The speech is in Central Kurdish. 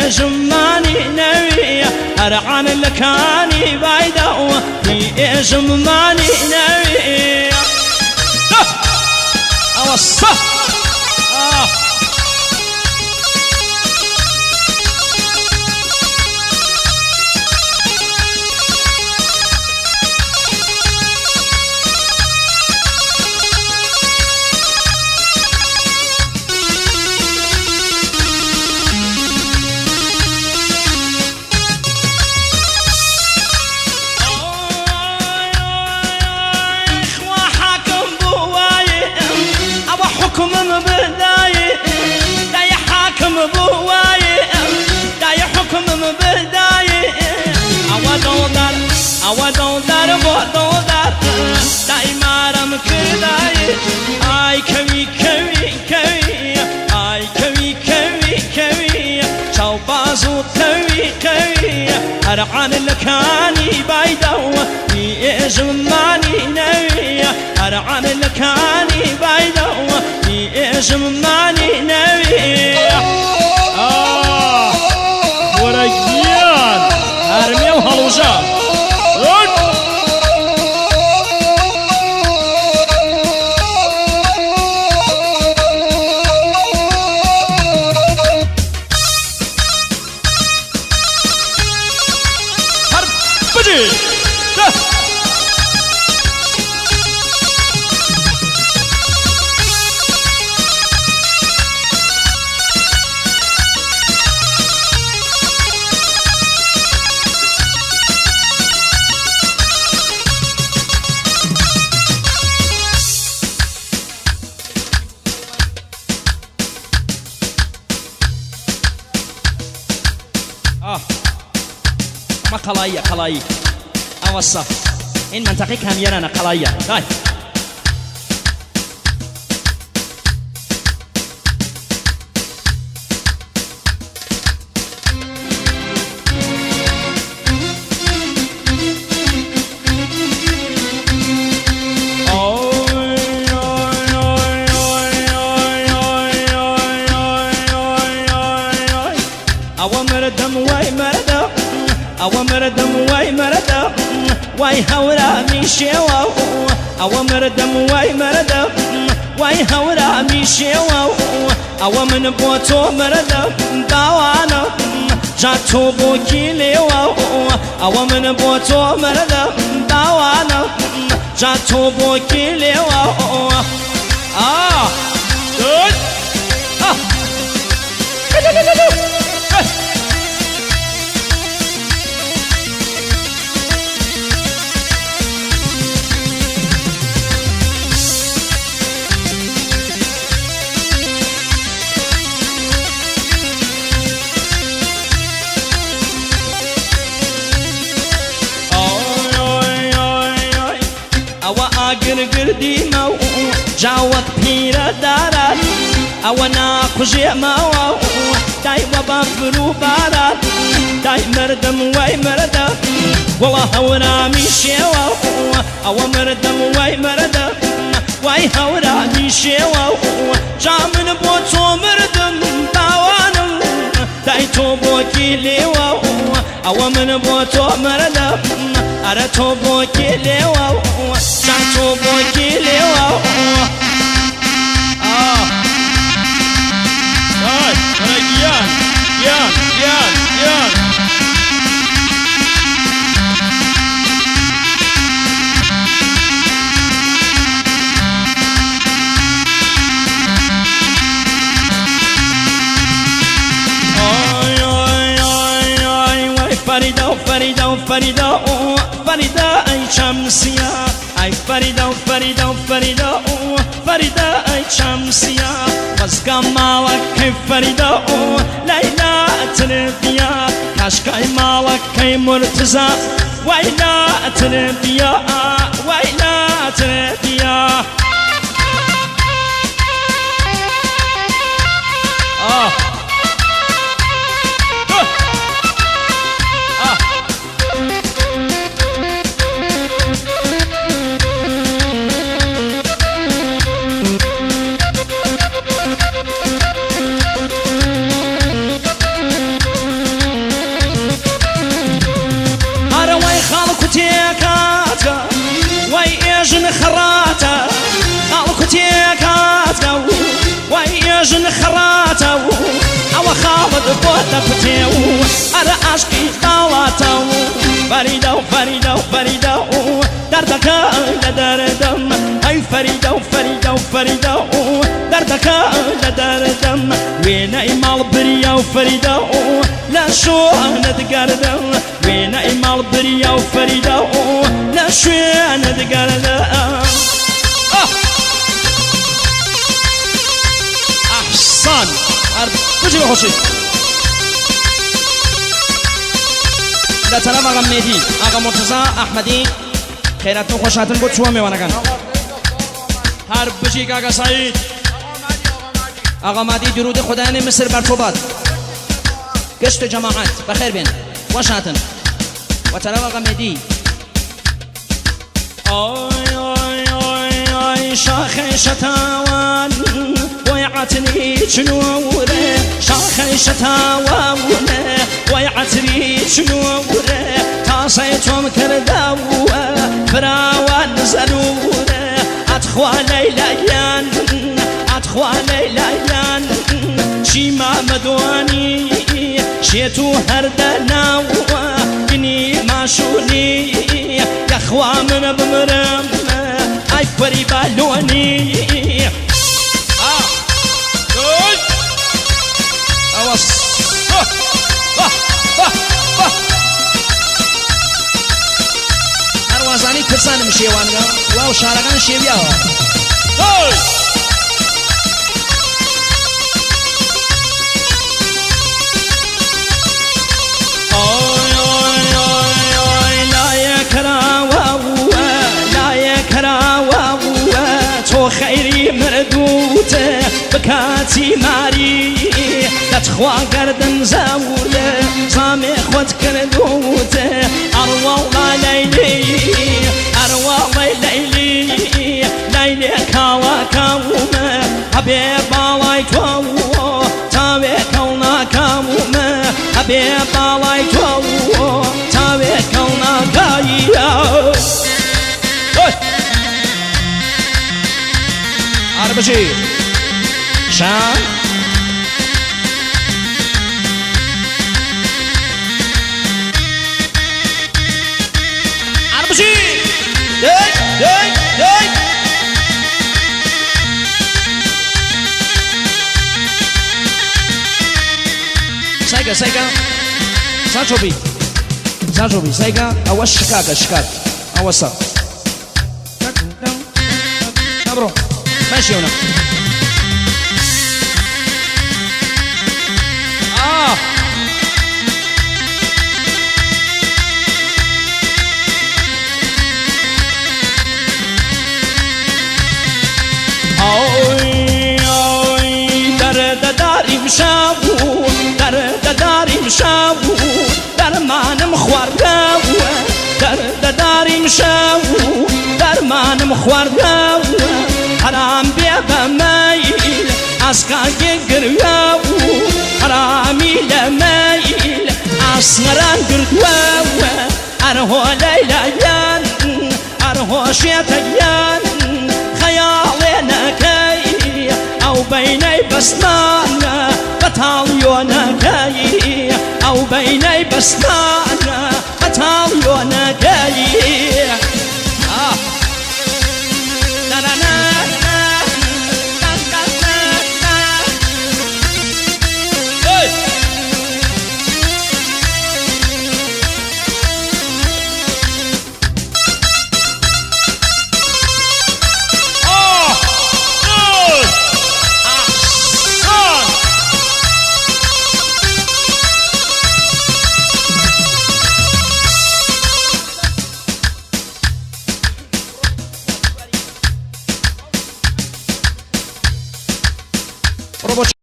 ئێژمانی نەویە هەرعان لە کانی بایدەوە ئێژمانی نەویە ئەوە سە ئای کەوی کەوی کەوی ئای کەوی کەوی کەوی چاو باز و قەوی قەوی هەرعان لە کانی بایدەوە ئێژمانی نەویە هەرعان لە کانی بایدەوە ئێژمانی نەویە وەرە گیان هەرمێ و هەڵوژە قەڵاییە قەڵایی ئەوە سەف این منطقەی کامیێرانە قەڵاییە دای ئەوە مردم وای مردم ئەوە مردم وای مردم وای هەورامی شێوە ئەوە مردم وای مردم وای هەورامی شێوە ئەوە من بۆ تۆ مردم باوانە جا تۆ بۆ کی لێوە ئەوە من بۆ تۆ مردم باوانە جا تۆ بۆ کی لێوە ئا گردیمە و جاوەک پیرە دارات ئەوە ناقوژێمەوە دای وە بەفر و بارات دای مردم وای مردم وەڵا هەورامی شێوە ئەوە مردم وای مردم وای هەورامی شێوە جا من بۆ تۆ مردم باوانم دای تۆ بۆ کی لێوە ئەوە من بۆ تۆ مردم ئەرە تۆ بۆ کی لێوە جا تۆ بۆ کی لێوە گیان گیان گیان گیان فریدا فریدا فریدا فریدا ای شمسیه ای فریدا فریدا فریدا فریدا ای شمسیه خۆزگە ماڵەکەی فەریدا لەیلا تربیە کاشکای ماڵەکەی مرتزا وەیلا تربیە وەیلا تربیە خەڕاتە و ئەوە خاڵت بۆ دەپتێ و ئەرە عاشقی باڵاتە و فەریدە و فەریدە و فەریدە و دەردەکە لە دەردم ئەی فەریدە و فەریدە و فەریدە و دەردەکە لە دەردم وێنەی ماڵ بریا و فەریدە و لە شوێنت گەردم وێنەی ماڵ بریا و فەریدە و لە شوێنت گەردم. ئەحسان هەر بژی بەخۆشی. لە تەرەف ئاغا مێدی ئاغا مورتەزا ئەحمەدی خێراتن و خۆشهاتن بۆ چووە مێوانەکان. هەر بژی کاکە سەعید. ئاغا مادی درود خدایان مصر بر تو باد. گشت جەماعەت بەخێر بێن خۆش هاتن. وە تەرەف ئاغا مێدی. ئای ئای ئای ئای شاخەی شەتاوان بۆی عەتری چنوورێ شاخەی شەتاوانێ بۆی عەتری چنوورێ تاسەی تۆم کردەوە فراوان زەروورێ ئەتخوا لەیلا گیان ئەتخوا لەیلا گیان چی مامەدوانی شێت و هەردە ناوە گنی ماشونی یەخوا منە بمرم ئای پەری بالۆنی. ئەوە هەروازانی کەسانم شێوانگە واو شارەکان شێویاوە. خەیری مردووتە بکاتی ماری لەتخوا گەردن زاولە سامێ خۆت کردووتە ئەڕواڵا لەیلی ئەڕواڵی لەیلی لەیلێ کاوە کاومە هەبێ باڵای تۆ تاوێ کەڵناکاومە هەبێ باڵای تۆ تاوێ کەڵناکاییە. عربجي شان عربجي دي دي دي سايقة سايقة سانشوبي سانشوبي سايقة أو الشكاك الشكاك أو الصق نبرو ماشي هنا. آه ئای ئای دەردەداریم شاو دەردەداریم شاو دەرمانم خواردەوە دەردەداریم شاو دەرمانم خواردەوە حرام بێ بە مەیل ئاسکاگێ گرواو حرامی لە مەیل ئاسمەران گردوەوە ئەرهۆ لەیلایان ئەرهۆ شێتەگیان خەیاڵێ نەکەی ئەو بەینەی بەسمانە بەتاڵیۆنەکەی ئەو بەینەی بەسمانە بەتاڵیۆنەکەی.